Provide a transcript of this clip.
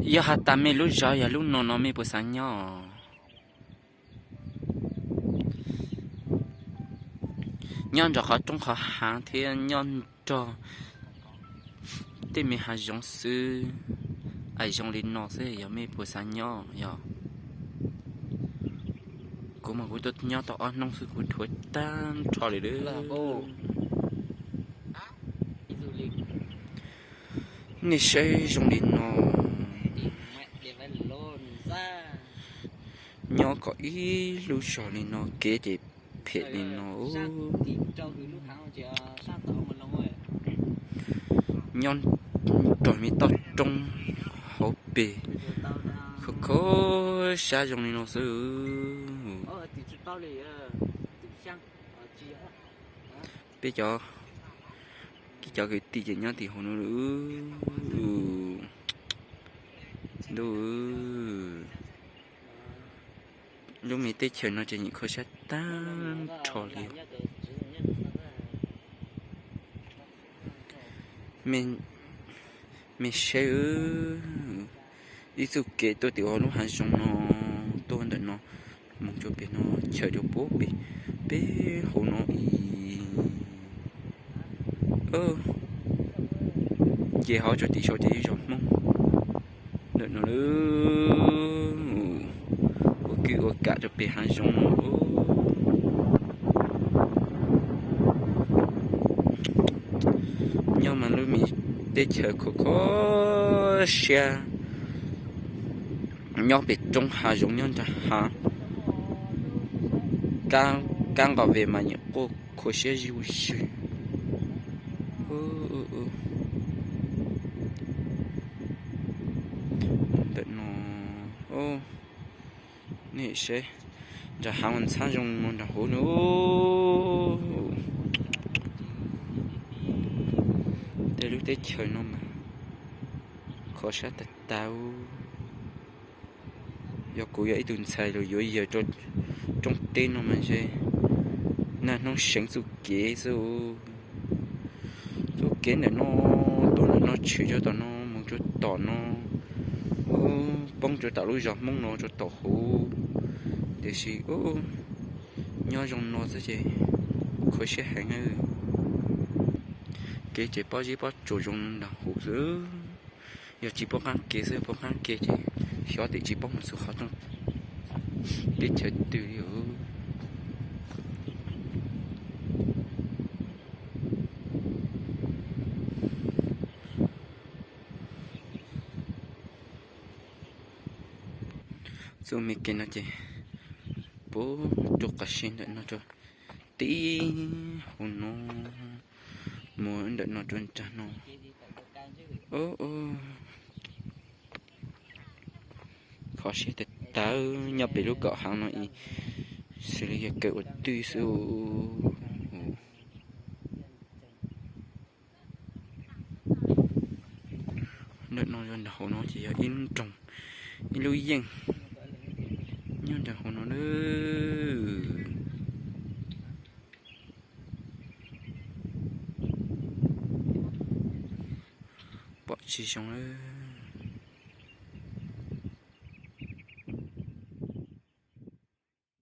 Yog has tas mej lub zos yog lub no no mej puas xav nyob? Nyob nrog qhov roob qhov haav thiab nyob nrog tej me haav zoov xwb, ais zoo li no xwb yog mej puas xav nyob yog? Kuv mas kuv tuaj nyob tau ob hnub xwb kuv dhuav tag nrho li lawm. Nej saib zoo li no, nyob kom ib lub zos li no kev ces phem li no. Nyob rau me toj roob hauv pes, kho kho siab zoo li no xwb. Peb cov, ib cov kwv tij ces nyob tim hauv no. Ntuj, lub me teb chaws no ces yeej kho siab tag nrho li. Mej saib, ib txoj kev tuaj tim hauv lub hav zoov no, tuaj ntawm no mus rau pem no chaw rau pem, peb hauv no ib ce hov rau tim saum ces ib zos Hmoob ntawm no lawm. Ua kwj ua kam rau pem hav zoov no. Nyob mas lub me teb chaws kho kho siab, nyob pem roob hav zoov nyob nrag hav, kab nqos ve mas nyuam quaj kho siab zuj zus. Ntawm no, nej saib, nrag hav mas ntxhab zoo no nrag huv no. Tej lub teb chaws no mas kho siab tag tag. Yog kuv yog ib tug ntxhais los yuav yawg rau rooj teb no mas ntshe nag hnub seev txuj kev xwb. Txuj kev ntawm no, tuaj ntawm no tshwm rau tom no mus rau tom no, poob rau tom lub zos Hmoob no rau tom huv. Tiam sis nyob zoo no xwb ces kho siab heev. Kev ces pob zeb pob tsuas zoo nrag huv xwb. Yog tsis paub qab kev xwb, paub qab kev ces xyov tias tsis paub mus txog qhov rooj teb chaws twg li. Txoj me kev no ces puag rau qab sib ntawm no rau tib hauv no, mus ntawm no rau nram no. Kho siab tag tag, nyob pem lub kaum hav no ib, xws li yog kawm ua twj xwb. Ntawm no yog nram hauv no ces yog ib lub nroog, ib lub yeej nyob nram hauv no na. Pom tsis zoo lawm.